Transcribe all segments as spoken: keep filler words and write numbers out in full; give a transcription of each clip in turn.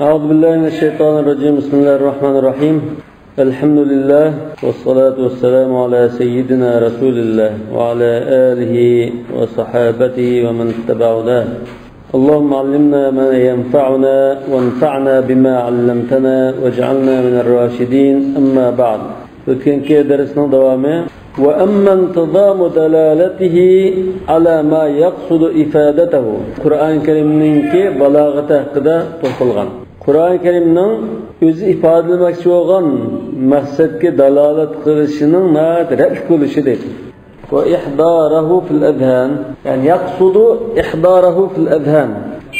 أعوذ بالله من الشيطان الرجيم. بسم الله الرحمن الرحيم. الحمد لله والصلاة والسلام على سيدنا رسول الله وعلى آله وصحابته ومن اتبع هداه. اللهم علمنا ما ينفعنا وانفعنا بما علمتنا واجعلنا من الراشدين. أما بعد. ئۆتكەنكى دەرسنىڭ داۋامى. وأما انتظام دلالته على ما يقصد إفادته. قۇرئان كەرىمنىڭكى بالاغىتى ھەققىدە توختالغان. قۇرئان كەرىمنىڭ ئۆزى ئىپادىلىمەكچى بولغان مەقسەتكە دالالەت قىلىشىنىڭ ناھايىتى رەتلىك بولۇشى دەيدۇ. وإحضاره في الأذهان، يەنى يقصد إحضاره في الأذهان،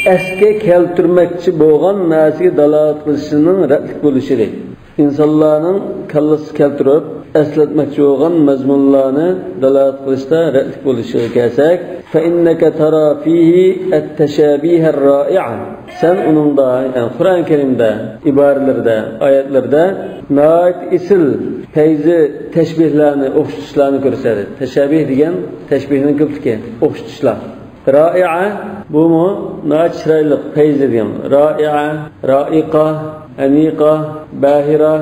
ئەسكە كەلتۈرمەكچى بولغان نەرسىگە دالالەت قىلىشىنىڭ رەتلىك بولۇشى دەيدۇ. ئىنسانلارنىڭ كاللىسىغا كەلتۈرۈپ ئەسلەتمەكچى بولغان مەزمۇنلارنى دالالەت قىلىشتا رەتلىك بولۇشىغا كەلسەك، فإنك ترى فيه التشابيه الرائع. سەن ئۇنىڭدا، يەنى قۇرئان كەرىمدە، ئىبارىلىرىدە، ئايەتلىرىدە ناھايىتى ئېسىل پەيزى تەشبىھلەرنى، ئوخشىتىشلارنى كۆرسەتتى. تەشابىھ دېگەن تەشبىھنىڭ كۆپلۈكى، ئوخشىتىشلار. رائىئە، بۇمۇ ناھايىتى چىرايلىق، پەيزى دېگەن. رائىئە، رائىقە، ئەنىقە، باھىرە،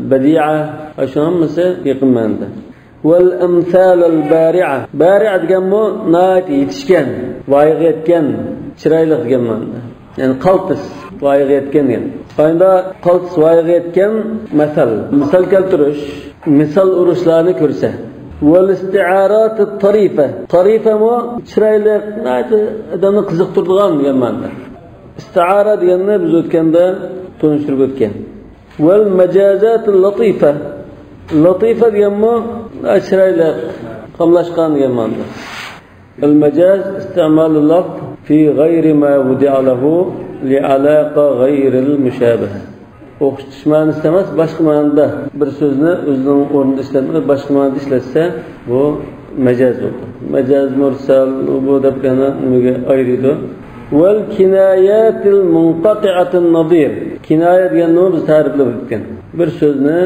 بەدىئە، شۇ ھەممىسى يېقىن مەنىدە. والأمثال البارعة. بارىئە دېگەنمۇ ناھايىتى يېتىشكەن، ۋايىغا يەتكەن، چىرايلىق دېگەن مەنىدە. يەنى قالتىس، ۋايىغا يەتكەن دېگەن. ئاينىدا قالتىس، ۋايىغا يەتكەن مەسەل، مىسال كەلتۈرۈش، مىسال ئۇرۇشلارنى كۆرسە. والاستعارات الطريفة. تەرىپەمۇ چىرايلىق، ناھايىتى ئادەمنى قىزىقتۇرىدىغان دېگەن مەنىدە. ئىستىئارە دېگەننى بىز ئۆتكەندە تونۇشتۇرۇپ ئۆتكەن. والمجازات اللطيفة. لطيفة دېگەنمۇ چىرايلىق، قاملاشقان دېگەن مەنىدە. المجاز استعمال اللفظ في غير ما وضع له لعلاقة غير المشابهة. ئوخشىتىش مەنىسى ئەمەس، باشقا مەنىدە بىر سۆزنى ئۆزىنىڭ ئورنىدا ئىشلەتمەي، باشقا مەنىدە ئىشلەتسە، بۇ مەجاز بولىدۇ. مەجاز مۇرسەل، بۇ دەپ يەنە نېمىگە ئايرىيدۇ. والكنايات المنقطعة النظير. كىنايە دېگەننى بىز تەرىپلەپ ئۆتكەن. بىر سۆزنى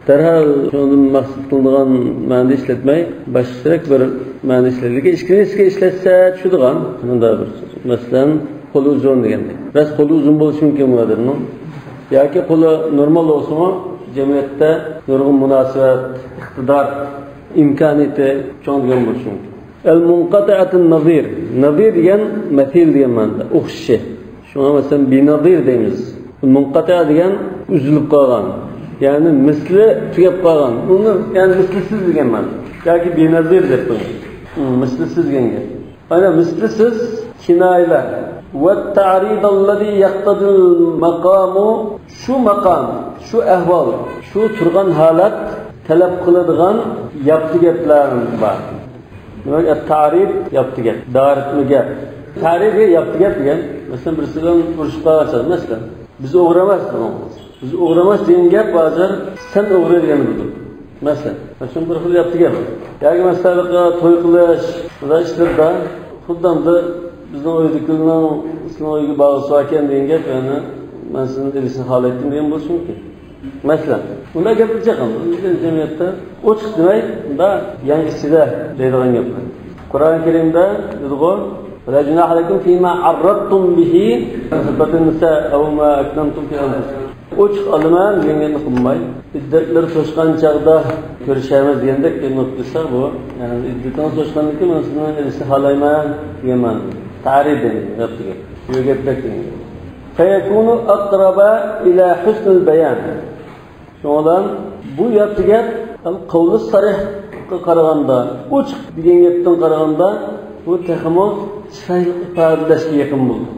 دەرھال شۇنىڭدىن مەقسەت قىلىدىغان مەنىدە ئىشلەتمەي، باشقىچىراق بىر مەنىدە ئىشلەتكەن. ئىككىنچىسىگە ئىشلەتسە چۈشىدىغان مۇنداق بىر سۆز. مەسىلەن، قولى ئۇزۇن دېگەندەك. راست قولى ئۇزۇن بولۇشى مۇمكىن بۇ ئادەمنىڭ. ياكى قولى نورمال بولسىمۇ، جەمئىيەتتە نۇرغۇن مۇناسىۋەت، ئىقتىدار، ئىمكانىيىتى چوڭ دېگەن بولۇشى مۇمكىن. المنقطعة النظير. نظير دېگەن مەسىل دېگەن مەنىدە، ئوخشىشى. شۇڭا مەسىلەن، بىنەزىر دەيمىز. مۇنقەتىئە دېگەن ئۈزۈلۈپ قالغان، يەنى مىسلى تۈگەپ قالغان. ئۇنى يەنى مىسلىسىز دېگەن مەنە. ياكى بىنەزىر دەپ قويۇڭ. مىسلىسىز دېگەن گەپ. ئەنە مىسلىسىز كىنايىلەر. والتعريض الذي يقتضي المقام، شۇ ماقام، شۇ ئەھۋال، شۇ تۇرغان ھالەت تەلەپ قىلىدىغان ياپتى گەپلەر بار. دېمەك، تەرىپ ياپتى گەپ، دارىتمە گەپ. تەرىپ ياپتى گەپ دېگەن، مەسىلەن، بىرسى بىلەن ئۇرۇشۇپ قالغان چاغدا، مەسىلەن، بىز ئوغرى ئەمەس دېدىڭ. بىز ئوغرى ئەمەس دېگەن گەپ ھازىر سەن ئوغرى دېگەننى بىلدۈردى. مەسىلەن، مەسىلەن، بىر خىل ياپتى گەپ. ياكى مەسىلەن، توي قىلىش، بۇنداق ئىشلاردا خۇددى ئەمدى بىزنىڭ ئۆيدىكىلەرنىڭ سېنىڭ ئۆيگە بارغۇسى باركەن دېگەن گەپ، يەنى مەن سېنىڭ ئېلىشىنى خالايتتىم دېگەن بولۇشى مۇمكىن. مەسىلەن، بۇنداق گەپلەر چىقىدۇ. بىزنىڭ جەمئىيەتتە ئوچۇق دېمەي، مۇنداق يەڭ ئىچىدە دەيدىغان گەپلەر. قۇرئان كەرىمدە دېدىغۇ، ولا جناح عليكم فيما عرضتم به من خطبة النساء أو ما أكننتم في أنفسكم. ئوچۇق ئالىمەن دېگەن گەپنى قىلماي، ئىددەتلىرى توشقان چاغدا كۆرۈشەرمىز دېگەندەك گەپنى قىلسا بۇ، يەنى ئىددىتىڭىز توشقاندىن كېيىن مەن سىزنى ئېلىشنى خالايمەن دېگەن مەنىدە. تەرىپ دېگەن گەپ دېگەن. يۆگەپلىك دېگەن. فيكون أقرب إلى حسن البيان. شۇنىڭ بىلەن بۇ ياپتى گەپ قەۋلى سەرىھقا قارىغاندا، ئوچۇق دېگەن گەپتىن قارىغاندا، بۇ تېخىمۇ چىرايلىق ئىپادىلەشكە يېقىن بولىدۇ.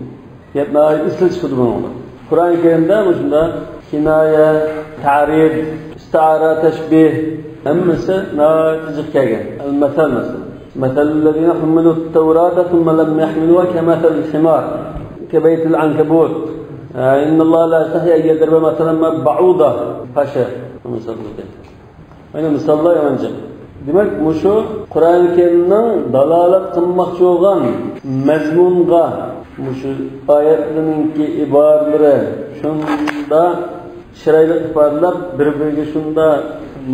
گەپ ناھايىتى ئېسىل چىقىدۇ بۇنىڭدا. قۇرئان كەرىمدە مۇشۇنداق كىنايە، تەرىپ، ئىستىئارە، تەشبىھ ھەممىسى ناھايىتى جىق كەلگەن. المثل، مەسىلەن. مثل الذين حملوا التوراة ثم لم يحملوها كمثل الحمار، كبيت العنكبوت، إن الله لا يستحيي أن يضرب مثلا ما بعوضة. پاشا. مەنە مىساللار يامان جىق. دېمەك، مۇشۇ قۇرئان كەرىمنىڭ دالالەت قىلماقچى بولغان مەزمۇنغا مۇشۇ ئايەتلىرىنىڭكى ئىبارىلىرى شۇنداق چىرايلىق ئىپادىلەپ، بىر-بىرىگە شۇنداق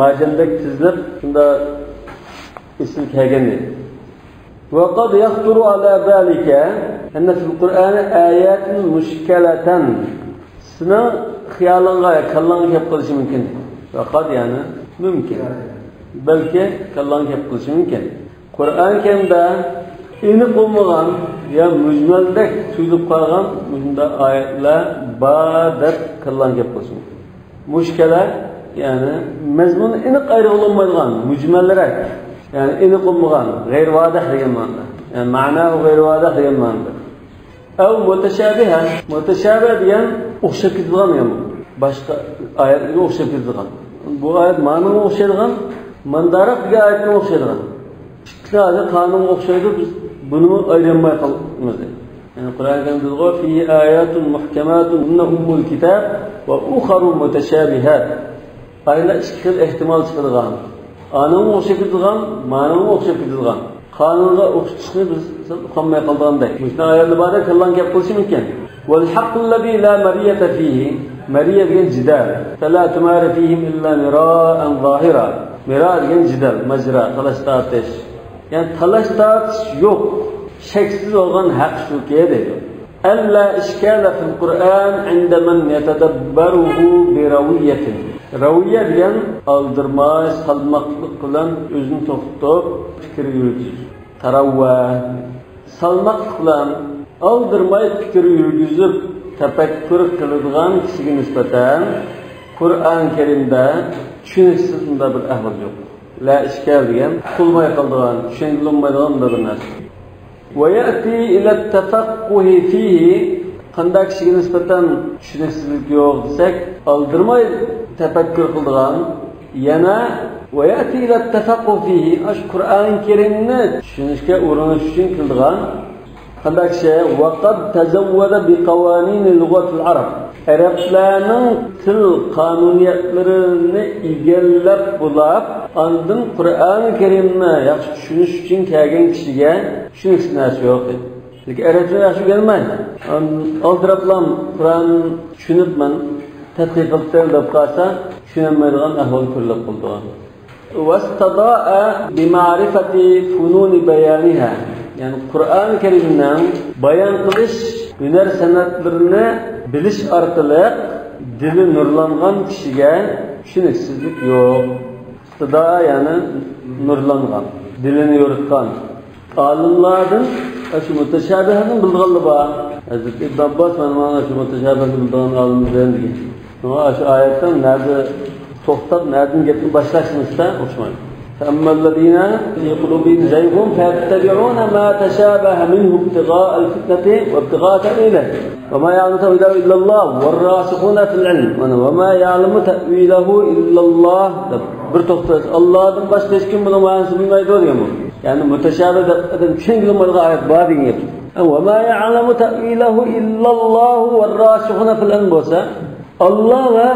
مەجەندەك تىزىلىپ، شۇنداق ئېسىل كەلگەن ئىدى. وقد يخطر على بالك أن في القرآن آيات مشكلة. سېنىڭ خىيالىڭغا، كاللاڭغا كەپ قېلىشى مۇمكىن. ۋەقەد، يەنى مۇمكىن. بەلكى كاللاڭغا كەپ قېلىشى مۇمكىن. قۇرئان كەرىمدە ئېنىق بولمىغان يا مۇجمەلدەك تۇيۇلۇپ قالغان مۇشۇنداق ئايەتلەر بار دەپ كاللاڭغا كەپ قېلىشى مۇمكىن. مۇشكىلە، يەنى مەزمۇنى ئېنىق ئايرىغىلى بولمايدىغان، مۇجمەلرەك، يەنى ئېنىق بولمىغان، غەيرىي ۋازىھ دېگەن مەنىدە. يەنى مەناسى غەيرىي ۋازىھ دېگەن مەنىدە. ئەۋ مۇتەشابىھە. مۇتەشابىھ دېگەن ئوخشاپ كېتىدىغان دېگەن بۇ. باشقا ئايەتلەرگە ئوخشاپ كېتىدىغان. بۇ ئايەت مانىغا ئوخشايدىغان، مانداراق دېگەن ئايەتكە ئوخشايدىغان. ئىككىسى ھازىر قانۇنغا ئوخشايدۇ، بىز بۇنى ئايرىيالماي قالىمىز. يەنى قۇرئان كەرىمدە دېدىغۇ، فيه آيات محكمات هن أم الكتاب وأخر متشابهات. ئايەتلەر ئىككى خىل ئېھتىمال چىقىدىغان. ئانىڭغا ئوخشاپ كېتىدىغان، مانىڭغا ئوخشاپ كېتىدىغان. قانۇنغا ئوخشىتىشنى بىز ئۇقالماي قالىدىغاندەك. مۇشۇنداق ئايەتلەر بار، كاللاڭ كەپ قېلىشى مۇمكىن. والحق الذي لا مرية فيه. مەرىيە دېگەن جېدەل. فلا تمار فيهم إلا مراء ظاهرا. مىرا دېگەن جېدەل، ماجرا، تالاش تارتىش. يەنى تالاش تارتىش يوق. شەكسىز بولغان ھەق شۇكى دەيدۇ. ألا إشكال في القرآن عند من يتدبره بروية. روية دېگەن ئالدىرىماي، سالماقلىق بىلەن ئۆزىنى توختىتىپ پىكىر يۈرگۈزۈش. تەرەۋۋە. سالماقلىق بىلەن ئالدىرىماي پىكىر يۈرگۈزۈپ تەپەككۇر قىلىدىغان كىشىگە نىسبەتەن قۇرئان كەرىمدە چۈشىنىكسىز مۇنداق بىر ئەھۋال يوق. لا ئىشكال دېگەن قۇتۇلماي قالىدىغان، چۈشەنگىلى بولمايدىغان مۇنداق بىر نەرسە. ويأتي إلى التفقه فيه، قانداق كىشىگە نىسبەتەن چۈشىنىكسىزلىك يوق دېسەك، ئالدىرىماي تەپەككۇر قىلىدىغان، يەنە ويأتي إلى التفقه فيه، ئاشۇ قۇرئان كەرىمنى چۈشىنىشكە ئۇرۇنۇش ئۈچۈن كېلىدىغان، قانداق كىشى؟ وقد تزود بقوانين لغة العرب، ئەرەبلەرنىڭ تىل قانۇنىيەتلىرىنى ئىگىلەپ بولاپ، ئاندىن قۇرئان كەرىمنى ياخشى چۈشىنىش ئۈچۈن كەلگەن كىشىگە چۈشىنىكسىز نەرسە يوق. لېكىن ئەرەبچە ياخشى ئۆگەنمەي، ئالدىراپلا قۇرئان چۈشىنىپ، مەن تەتقىق قىلىپ دەپ قالسا، چۈشىنەلمەيدىغان ئەھۋال كۆرۈلۈپ قالىدۇ. واستضاء بمعرفة فنون بيانها، يەنى قۇرئان كەرىمنىڭ بايان قىلىش ھۈنەر سەنئەتلىرىنى بىلىش ئارقىلىق دىلى نۇرلانغان كىشىگە چۈشىنىكسىزلىك يوق. ئىستىدا، يەنى نۇرلانغان، دىلىنى يورۇتقان. ئالىملاردىن ئاشۇ مۇتەشابىھنى بىلىدىغانلار بار. ھەزرىتى ئىبن ئابباس، مانا، مانا شۇ مۇتەشابىھنى بىلىدىغان ئالىمدىن دېگەن. شۇڭا ئاشۇ ئايەتتىن نەدە توختاپ، نەدىن گەپنى باشلاشنى ئوخشىمايدۇ. فأما الذين في قلوبهم زيغ فيتبعون ما تشابه منه ابتغاء الفتنة وابتغاء تأويله وما يعلم تأويله إلا الله والراسخون في العلم. مانا، وما يعلم تأويله إلا الله دەپ بىر توختاش. ئاللادىن باشقا ھېچكىم بۇنىڭ مەنىسىنى بىلمەيدۇ دېگەن بۇ. يەنى مۇتەشابىھ دەپ ئادەم چۈشەنگىلى بولمايدىغان ئايەت بار دېگەن گەپ. ۋە ما يەئلەمۇ تەئۋىلەھۇ ئىللەللاھۇ ۋەرراسىخۇنە فىل ئىلم بولسا، ئاللا ۋە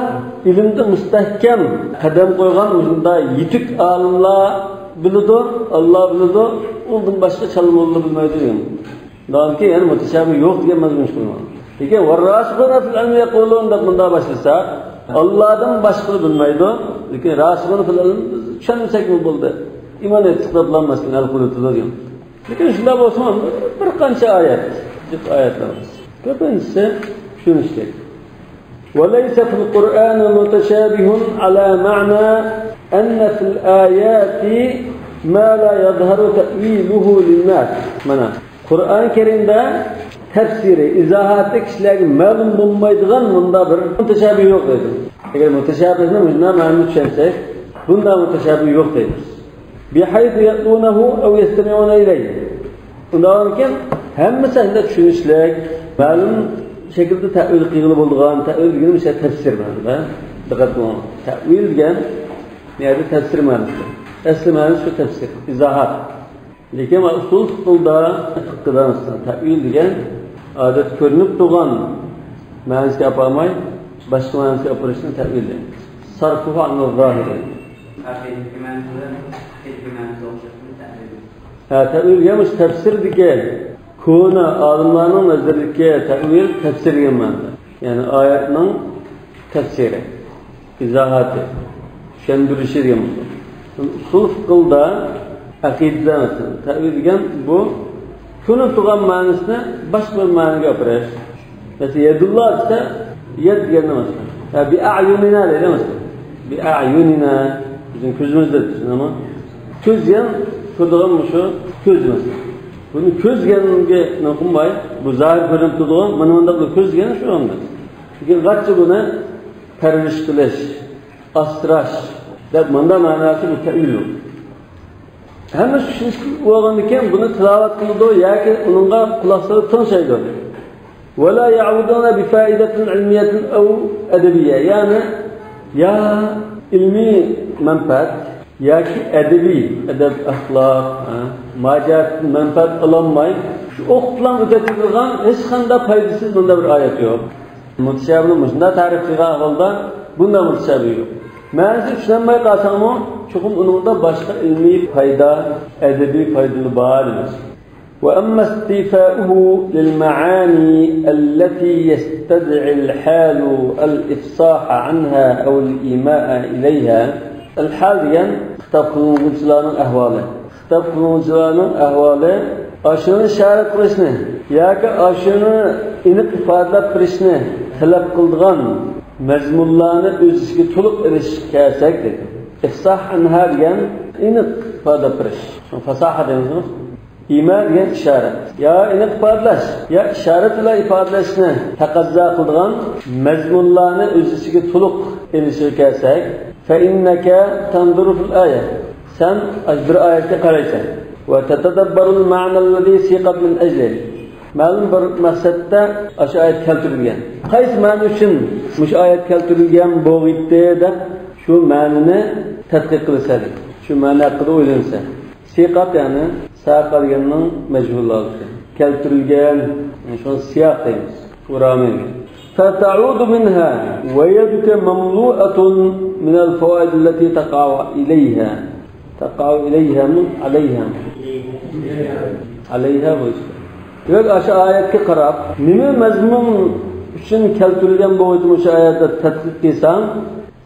ئىلىمدە مۇستەھكەم قەدەم قويغان، مۇشۇنداق يېتىك ئالىملار بىلىدۇ، ئاللا بىلىدۇ، ئۇندىن باشقا چالا موللا بىلمەيدۇ دېگەن. داۋامكى، يەنى مۇتەشابىھ يوق دېگەن مەزمۇن چىقىرىلغان. لېكىن ۋەرراسىخۇنە فىل ئىلمى يەقۇلۇن دەپ مۇنداق باشلىساق، ئاللادىن باشقىنى بىلمەيدۇ. لېكىن راسىخۇن فىل ئىلم، بىز چۈشەنمىسەكمۇ بولدى. ئىمان ئېيتساقلا بولامدۇ، ھەل قىلىۋېتىدۇ دېگەن. لېكىن شۇنداق بولسىمۇ، بىر قانچە ئايەت، جىق ئايەتلەر بار. كۆپىنچىسى چۈشىنىشلىك. وليس في القرآن متشابه على معنى أن في الآيات ما لا يظهر تأويله للناس. مانا، قۇرئان كەرىمدە تەپسىرى، ئىزاھاتى كىشىلەرگە مەلۇم بولمايدىغان مۇنداق بىر مۇتەشابىھ يوق دەيدۇ. ئەگەر مۇتەشابىھنى مۇشۇنداق مەنىدە چۈشەنسەك، بۇنداق مۇتەشابىھ يوق دەيمىز. بحيث يتلونه أو يستمعون إليه. ئۇنداقكەن، ھەممىسى ئەمدى چۈشىنىشلىك، مەلۇم شەكىلدە تەئۋىل قىلغىلى بولىدىغان، تەئۋىل دېگىنىمىز تەپسىر مەنىدە. دىققەت قىلىڭ. تەئۋىل دېگەن، بۇ يەردە تەپسىر مەنىسى. ئەسلى مەنىسى شۇ تەپسىر، ئىزاھات. لېكىن ئۇسۇل فىقھىدا، فىقھىدا مەسىلەن، تەئۋىل دېگەن ئادەتتە كۆرۈنۈپ تۇرغان مەنىسىگە ئاپارماي، باشقا مەنىسىگە ئاپىرىشنى تەئۋىل دەيمىز. صرفه عن الظاهر. ھەقىقىي مەنىسى بىلەن ھەقىقىي مەنىسى ئوخشاشمۇ تەئۋىل؟ ھە، تەئۋىل دېگەن مۇشۇ تەپسىردىكى كونا ئالىملارنىڭ نەزىرىدىكى تەئۋىل، تەپسىر دېگەن مەنىدە. يەنى ئايەتنىڭ تەپسىرى، ئىزاھاتى، چۈشەندۈرۈشى دېگەن بولىدۇ. ئۇسۇل فىقھىدا، ئەقىدىدە مەسىلەن، تەئۋىل دېگەن بۇ كۆرۈنۈپ تۇرغان مەنىسىنى باشقا بىر مەنىگە ئاپىرىش. مەسىلەن، يەدۇللا دېسە، يد دېگەندە مەسىلەن. ھە، بىئەيۇنىنا دەيدۇ مەسىلەن. بىئەيۇنىنا. بىزنىڭ كۆزىمىز دەپ چۈشىنەمۇ؟ كۆز دېگەن كۆرىدىغان مۇشۇ كۆز مەسىلەن. بۇنى كۆز دېگەنگە نۇقۇم باي. بۇ زاھىر كۆرۈنۈپ تۇرىدىغان، مانا مۇنداق بىر كۆز دېگەن شۇ ئەمدى. لېكىن غەرچە بۇنى پەرۋىش قىلىش، ئاسراش دەپ مۇنداق مەناسى بۇ تەۋىل يوق. ھەممە چۈشىنىشكە بولغاندىكىن بۇنى تىلاۋەت قىلىدۇ ياكى ئۇنىڭغا قۇلاق سېلىپ تىڭشايدۇ. ولا يعودون بفائدة علمية أو أدبية. يەنى يا ئىلمىي مەنپەئەت ياكى ئەدەبىي، ئەدەپ ئەخلاق، ھە، ماجىراتتىن مەنپەئەت ئالالماي، شۇ ئوقۇپلا ئۆتۈۋېتىدىغان ھېچقانداق پايدىسىز بۇنداق بىر ئايەت يوق. مۇتەشابىھنى مۇشۇنداق تەرىپ قىلغان ئەھۋالدا بۇنداق مۇتەشابىھ يوق. مەنىسىنى چۈشىنەلمەي قالساڭمۇ، چوقۇم ئۇنىڭدا باشقا ئىلمىي پايدا، ئەدەبىي پايدىلىرى بار ئەمەس. وأما استيفاؤه للمعاني التي يستدعي الحال الإفصاح عنها أو الإيماء إليها. ئەلھال دېگەن خىتاب قىلىنغۇچىلارنىڭ ئەھۋالى. خىتاب قىلغۇچىلارنىڭ ئەھۋالى ئاشۇنى ئىشارەت قىلىشنى ياكى ئاشۇنى ئېنىق ئىپادىلەپ بېرىشنى تەلەپ قىلىدىغان مەزمۇنلارنى ئۆز ئىچىگە تولۇق ئېلىشقا كەلسەك، دېدى. ئىفساھ ئەنھا دېگەن ئېنىق ئىپادىلەپ بېرىش. شۇڭا فاساھە دەيمىزغۇ. ئىما دېگەن ئىشارەت. يا ئېنىق ئىپادىلەش، يا ئىشارەت بىلەن ئىپادىلەشنى تەقەززا قىلىدىغان مەزمۇنلارنى ئۆز ئىچىگە تولۇق ئېلىشىغا كەلسەك، فإنك تنظر في الآية. سەن ئاشۇ بىر ئايەتكە قارايسەن. وتتدبر المعنى الذي سيقت من أجله. مەلۇم بىر مەقسەتتە ئاشۇ ئايەت كەلتۈرۈلگەن. قايسى مەنە ئۈچۈن مۇشۇ ئايەت كەلتۈرۈلگەن بولغىيتتى دەپ شۇ مەنىنى تەتقىق قىلىسەن. شۇ مەنە ھەققىدە ئويلىنىسەن. سىقات، يەنى ساقا دېگەننىڭ مەجھۇل ھالىتى. كەلتۈرۈلگەن، شۇڭا سىياق دەيمىز. ئۇرامى. فتعود منها ويدك مملوءة من الفوائد التي تقع إليها. تقع إليها مۇ، عليها مۇ؟ عليها بولسا. دېمەك، ئاشۇ ئايەتكە قاراپ، نېمە مەزمۇن ئۈچۈن كەلتۈرۈلگەن بولغىيتتى مۇشۇ ئايەتتە تەتقىق قىلساڭ،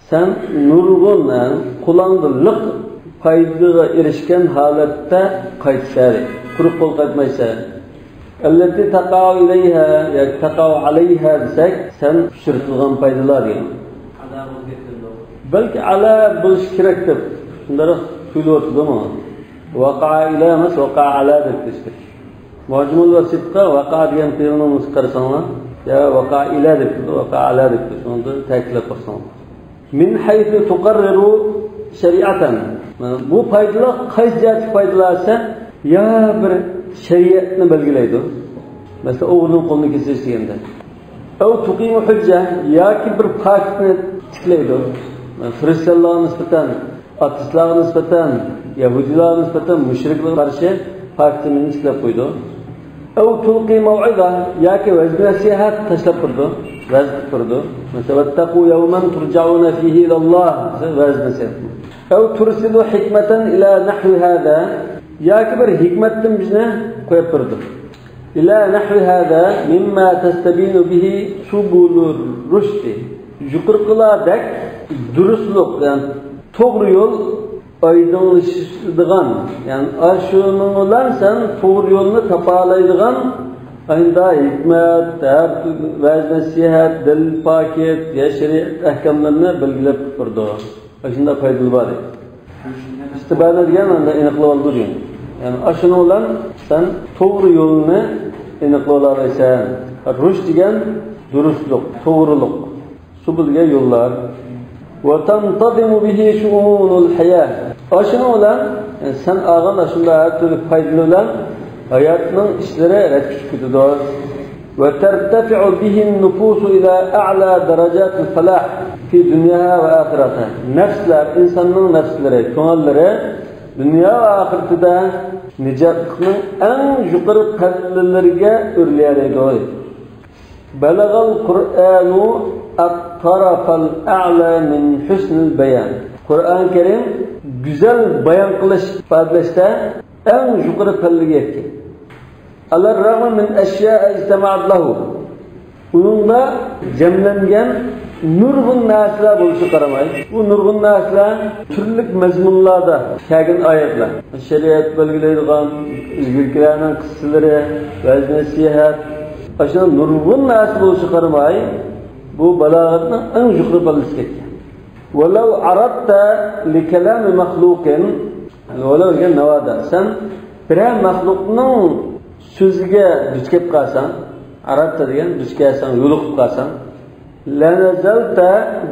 سەن نۇرغۇن، ھە، قولۇڭدا لىق پايدىغا ئېرىشكەن ھالەتتە قايتىسەن، قۇرۇق قول قايتمايسەن. التي تقع إليها ياكى تقع عليها دېسەك، سەن ئۇچرىتىلغان پايدىلار دېگەن. بەلكى ئالا بولۇشى كېرەك دەپ شۇنداق تۇيۇلۇۋاتىدۇ ماڭا. ۋەقەئە ئىلە ئەمەس، ۋەقەئە ئالا دەپ كېتىش كېرەك. مۇئجەمۇل ۋەسىتقا ۋەقەئە دېگەن پېئىلنىڭ نۇسخىسىغا قارىساڭلار، يا ۋەقەئە ئىلە دەپ كېتىدۇ، ۋەقەئە ئالا دەپ كېتىدۇ. شۇنىڭدا تەكىتلەپ باقساڭلار. من حيث تقرر شريعة. مانا بۇ پايدىلار قايسى جەھەتتىكى پايدىلار دېسە، يا بىر شەرىئەتنى بەلگىلەيدۇ. مەسىلەن، ئوغرىنىڭ قولىنى كېسىش دېگەندە. أو تقيم حجة، ياكى بىر پاكىتنى تىكلەيدۇ. خىرىستىيانلارغا نىسبەتەن، ئاتېئىستلارغا نىسبەتەن، يەھۇدىيلارغا نىسبەتەن مۇشرىكلارغا قارشى پاكىتىنى تىكلەپ قويىدۇ. أو تلقي موعظة، ياكى ۋەز نەسىھەت تاشلاپ تۇرىدۇ، ۋەز قىلىپ تۇرىدۇ. مەسىلەن، واتقوا يوما ترجعون فيه إلى الله دېسە، ۋەز نەسىھەت. أو ترسل حكمة إلى نحو هذا، ياكى بىر ھېكمەتتىن بىزنى قويۇپ تۇرىدۇ. إلى نحو هذا مما تستبين به سبل الرشد. يۇقىرىقىلاردەك دۇرۇسلۇق، يەنى توغرا يول ئايدىڭلىشىدىغان، يەنى ئاشۇنىڭ بىلەن سەن توغرا يولنى تاپالايدىغان ئاشۇنداق ھېكمەت، ھەر تۈرلۈك ۋەز نەسىھەت، دەلىل پاكىت، يا شەرىئەت ئەھكاملىرىنى بەلگىلەپ تۇرىدۇ. ئاشۇنداق پايدىلىرى بار. ئىستىبانە دېگەن ئاندا ئېنىقلاۋالىدۇ دېگەن. يەنى ئاشۇنىڭ بىلەن سەن توغرا يولنى ئېنىقلىۋالالايسەن. رۇشد دېگەن دۇرۇسلۇق، توغرىلىق. سۇبۇل دېگەن يوللار. وتنتظم به شؤون الحياة. ئاشۇنىڭ بىلەن، يەنى سەن ئالغان ئاشۇنداق ھەر تۈرلۈك پايدىلار بىلەن ھاياتنىڭ ئىشلىرى رەتكە چۈشۈپ كېتىدۇ. وترتفع به النفوس إلى أعلى درجات الفلاح في دنياها وآخرتها. نەپسلەر، ئىنساننىڭ نەپسلىرى، كۆڭۈللىرى دۇنيا ۋە ئاخىرىتىدە نىجاتلىقنىڭ ئەڭ يۇقىرى پەللىلىرىگە ئۆرلىيەلەيدۇ. بلغ القرآن الطرف الأعلى من حسن البيان. قۇرئان كەرىم گۈزەل بايان قىلىش، ئىپادىلەشتە ئەڭ يۇقىرى پەللىگە يەتكەن. على الرغم من أشياء اجتمعت له. ئۇنىڭدا جەملەنگەن نۇرغۇن نەرسىلەر بولۇشىغا قارىماي، بۇ نۇرغۇن نەرسىلەر تۈرلۈك مەزمۇنلاردا كەلگەن ئايەتلەر. شەرىئەت بەلگىلەيدىغان، ئىلگىرىكىلەرنىڭ قىسسىلىرى، ۋەز نەسىھەت، ئاشۇنداق نۇرغۇن نەرسە بولۇشىغا قارىماي، بۇ بالاغەتنىڭ ئەڭ يۇقىرى پەللىسىگە يەتكەن. ولو عرضت لكلام مخلوق، ۋەلەۋ دېگەن ناۋادا، سەن بىرەر مەخلۇقنىڭ سۆزىگە دۇچ كەپ قالساڭ، ئەرەدتە دېگەن دۇچ كەلسەڭ، يولۇقۇپ قالساڭ، لنزلت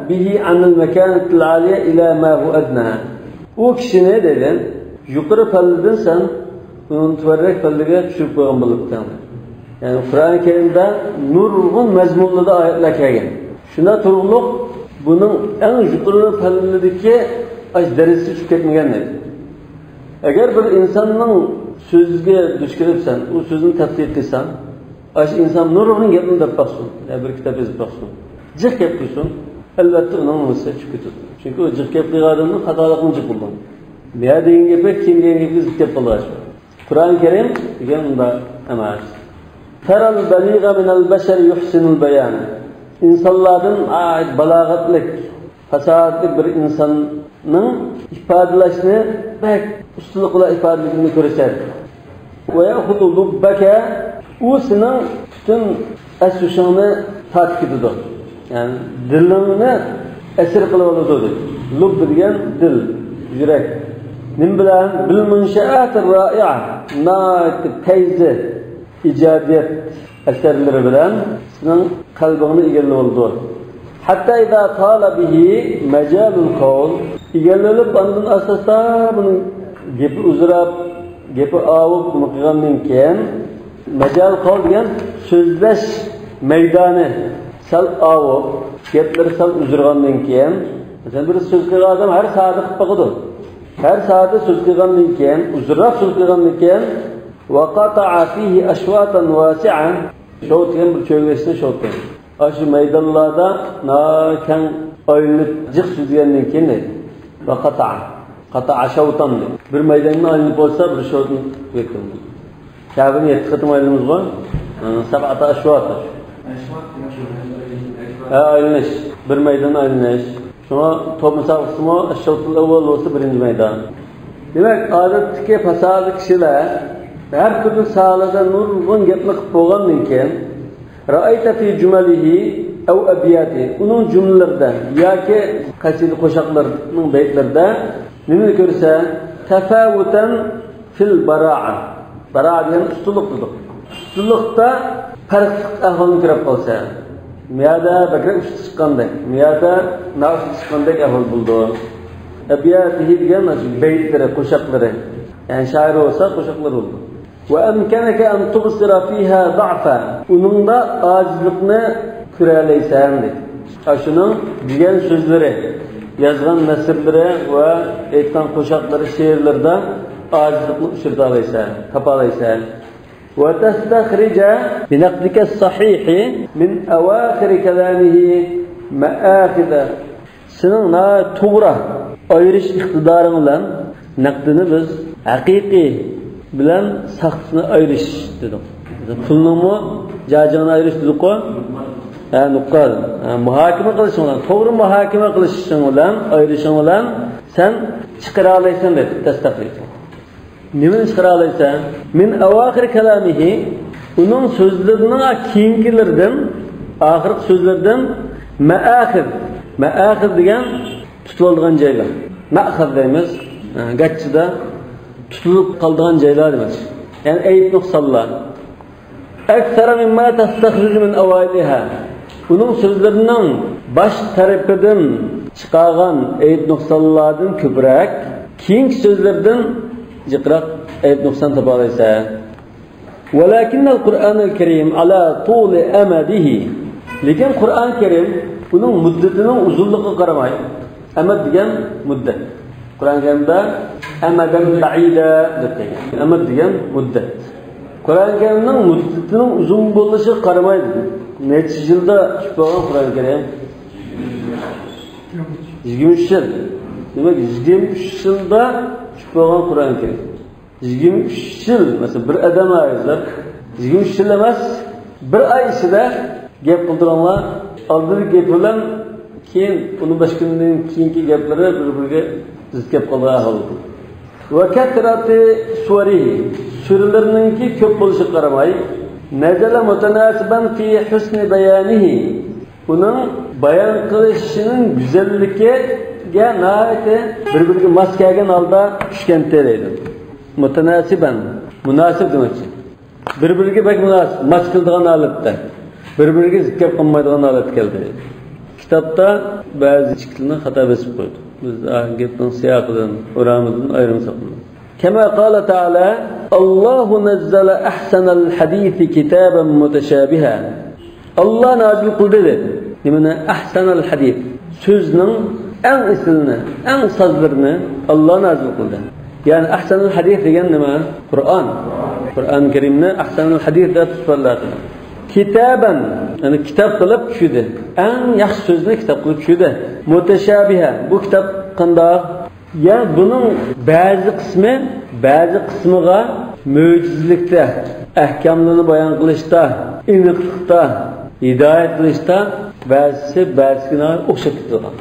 به عن المكانة العالية إلى ما هو أدنى. ئۇ كىشىنى دەيدۇ، يۇقىرى پەللىدىن سەن ئۇنىڭ تۆۋەنرەك پەللىگە چۈشۈرۈپ قويغان بولۇپتىڭ. يەنى قۇرئان كەرىمدە نۇرغۇن مەزمۇنلىرىدا ئايەتلەر كەلگەن. شۇنداق تۇرۇقلۇق بۇنىڭ ئەڭ يۇقىرى پەللىدىكى ئاش دەرىجىسى چۈشۈپ كەتمىگەن دەيدۇ. ئەگەر بىر ئىنساننىڭ سۆزىگە دۇچ كېلىپسەن، ئۇ سۆزنى تەتقىق قىلساڭ، ئاشۇ ئىنسان نۇرغۇن گەپنى دەپ باقسۇن، يا بىر كىتاب يېزىپ باقسۇن، جىق گەپ قىلسۇن، ئەلۋەتتە ئۇنىڭ نېمىسى چۈشۈپ كېتىدۇ. چۈنكى ئۇ جىق گەپ قىلغان ئادەمنىڭ خاتالىقىنى جىق بولىدۇ. يا دېگەن گېپى، كېيىن دېگەن گېپى زىت گەپ بولغاچ. قۇرئان كەرىم دېگەن ئۇنداق ئەمەس. ترى البليغ من البشر يحسن البيان. ئىنسانلاردىن ناھايىتى بالاغەتلىك، پاساھەتلىك بىر ئىنساننىڭ ئىپادىلەشنى بەك ئۇستىلىق بىلەن ئىپادىلىگىنىنى كۆرسەت. ويأخذ لبك، ئۇ سېنىڭ پۈتۈن ئەس-ھوشۇڭنى تارتىپ كېتىدۇ. يەنى دىلىڭنى ئەسىر قىلىۋالىدۇ دەيدۇ. لۇبب دېگەن دىل، يۈرەك. نېمە بىلەن؟ بالمنشآت الرائعة، ناھايىتى پەيزى ئىجادىيەت ئەسەرلىرى بىلەن سېنىڭ قەلبىڭنى ئىگىلىۋالىدۇ. حتى إذا طال به مجال القول، ئىگىلىۋېلىپ، ئاندىن ئاستا-ئاستا بۇنىڭ گېپى ئۇزىراپ، گېپى ئاۋۇپ، نېمە قىلغاندىن كېيىن، مەجال قول دېگەن سۆزلەش مەيدانى سەل ئاۋۇپ، گەپلىرى سەل ئۇزىرىغاندىن كېيىن، مەسىلەن، بىر سۆز قىلغان ئادەم ھەر سائەتتە قىلىپ باقىدۇ. ھەر سائەتتە سۆز قىلغاندىن كېيىن، ئۇزۇنراق سۆز قىلغاندىن كېيىن، وقطع فيه أشواطا واسعة، شوت دېگەن بىر چۆگىلەشنى شوت دەيدۇ. ئاشۇ مەيدانلاردا ناھايىتى كەڭ ئايلىنىپ جىق سۆزلىگەندىن كېيىن دەيدۇ. ۋە قاتائە. قاتائە شەۋتان دەيدۇ. بىر مەيداننى ئايلىنىپ بولسا، بىر شەۋتنى تۈگەتتىم. كەبىنى يەتتە قېتىم ئايلىنىمىزغۇ. ھە، سەبئەتە ئەشۋات. ھە، ئايلىنىش. بىر مەيدان ئايلىنىش. شۇڭا توپ مۇسابىقىسىمۇ ئەششەۋتۇل ئەۋۋەل بولسا بىرىنچى مەيدان. دېمەك، ئادەتتىكى پاساھەتلىك كىشىلەر ھەر تۈرلۈك ساھەلەردە نۇرغۇن گەپنى قىلىپ بولغاندىن كېيىن، رأيت في جمله أو أبياته، ئۇنىڭ جۈملىلىرىدە ياكى قەسىدە قوشاقلىرىنىڭ بەيتلىرىدە نېمىنى كۆرسە، تفاوتا في البراعة. بارائە دېگەن ئۇستىلىق دېدۇق. ئۇستىلىقتا پەرقلىق ئەھۋالنى كۆرۈپ قالسا، مىيادە بەكرەك ئۇستا چىققاندەك، مىيادە نائۇستا چىققاندەك ئەھۋال بولىدۇ. أبياته دېگەن بەيتلىرى، قوشاقلىرى. يەنى شائىر بولسا قوشاقلىرى بولىدۇ. وأمكنك أن تبصر فيها ضعفا. ئۇنىڭدا ئاجىزلىقنى كۆرەلەيسەن، دەيدۇ. ئاشۇنىڭ دېگەن سۆزلىرى، يازغان نەسرلىرى ۋە ئېيتقان قوشاقلىرى، شېئىرلىرىدا ئاجىزلىقنى ئۇچرىتالايسەن، تاپالايسەن. وتستخرج بنقدك الصحيح من أواخر كلامه مآخذ. سېنىڭ ناھايىتى توغرا ئايرىش ئىقتىدارىڭ بىلەن نەقدىنى بىز ھەقىقىي بىلەن ساختىسىنى ئايرىش دېدۇق. پۇلنىڭمۇ جاجىڭىنى ئايرىش دېدۇققۇ؟ ھە، نۇققال. ھە، مۇھاكىمە قىلىشىڭ بىلەن، توغرا مۇھاكىمە قىلىشىڭ بىلەن، ئايرىشىڭ بىلەن سەن چىقىرالايسەن دەيدۇ، تەستىقلىيدۇ. نېمىنى چىقىرالايسەن؟ من أواخر كلامه، ئۇنىڭ سۆزلىرىنىڭ كېيىنكىلىرىدىن، ئاخىرقى سۆزلىرىدىن مآخذ. مآخذ دېگەن تۇتۇۋالىدىغان جايلار. مەئخەز دەيمىز. ھە، گاچچىدا تۇتۇلۇپ قالىدىغان جايلار دېمەكچى. يەنى ئەيىب نۇقسانلار. أكثر مما تستخرج من أوائلها. ئۇنىڭ سۆزلىرىنىڭ باش تەرىپىدىن چىقارغان ئەيىب نۇقسانلاردىن كۆپرەك، كېيىنكى سۆزلىرىدىن جىقراق ئەيىب نۇقسان تاپالايسەن. ولكن القرآن الكريم على طول أمده. لېكىن قۇرئان كەرىم ئۇنىڭ مۇددىتىنىڭ ئۇزۇنلۇقىغا قارىماي، ئەمەد دېگەن مۇددەت. قۇرئان كەرىمدە ئەمەدەن بەئىدە دەپ كەلگەن. ئەمەد دېگەن مۇددەت. قۇرئان كەرىمنىڭ مۇددىتىنىڭ ئۇزۇن بولۇشىغا قارىماي، نەچچە يىلدا چۈشۈپ بولغان قۇرئان كەرىم؟ يىگىرمە ئۈچ يىل. دېمەك، يىگىرمە ئۈچ يىلدا چۈشۈپ بولغان قۇرئان كەرىم. يىگىرمە ئۈچ يىل، مەسىلەن، بىر ئادەم ھازىر يىگىرمە ئۈچ يىل ئەمەس، بىر ئاي ئىچىدە گەپ قىلدۇرۇڭلار. ئالدىدىكى گەپ بىلەن كېيىن، ئۇنىڭ بەش كۈندىن كېيىنكى گەپلىرى بىر-بىرىگە زىت گەپ قىلىدىغان ئەھۋال بولدى. وكثرة سوره، سۈرىلىرىنىڭكى كۆپ بولۇشىغا قارىماي، نزل متناسبا في حسن بيانه، ئۇنىڭ بايان قىلىشىنىڭ گۈزەللىكىگە ناھايىتى بىر-بىرىگە ماس كەلگەن ھالدا چۈشكەنتى دەيدۇ. مۇتەناسىبەن، مۇناسىپ دېمەكچى. بىر-بىرىگە بەك مۇناسىپ، ماس كېلىدىغان ھالەتتە. بىر-بىرىگە زىت گەپ قىلمايدىغان ھالەتكە كەلدى. كىتابتا بەزى ئىككىلىنى خاتا بېسىپ قويدۇق. بىز گەپنىڭ سىياقىدىن، ئورامىدىن ئايرىمىساق بولىدۇ. كما قال تعالى، الله نزل أحسن الحديث كتابا متشابها. ئاللا نازىل قىلدى دېدى. نېمىنى؟ أحسن الحديث. سۆزنىڭ ئەڭ ئېسىلىنى، ئەڭ سازلىرىنى ئاللا نازىل قىلدى. يەنى أحسن الحديث دېگەن نېمە؟ قۇرئان. قۇرئان كەرىمنى أحسن الحديث دەپ سۈپەتلەتتى. كتابا، يەنى كىتاب قىلىپ چۈشۈردى. ئەڭ ياخشى سۆزنى كىتاب قىلىپ چۈشۈردى. متشابها، بۇ كىتاب قانداق؟ يەنى بۇنىڭ بەزى قىسمى بەزى قىسمىغا مۆجىزىلىكتە، ئەھكاملىرىنى بايان قىلىشتا، ئېنىقلىقتا، ھىدايەت قىلىشتا بەزىسى بەزىسىگە ئوخشاپ كېتىدىغان.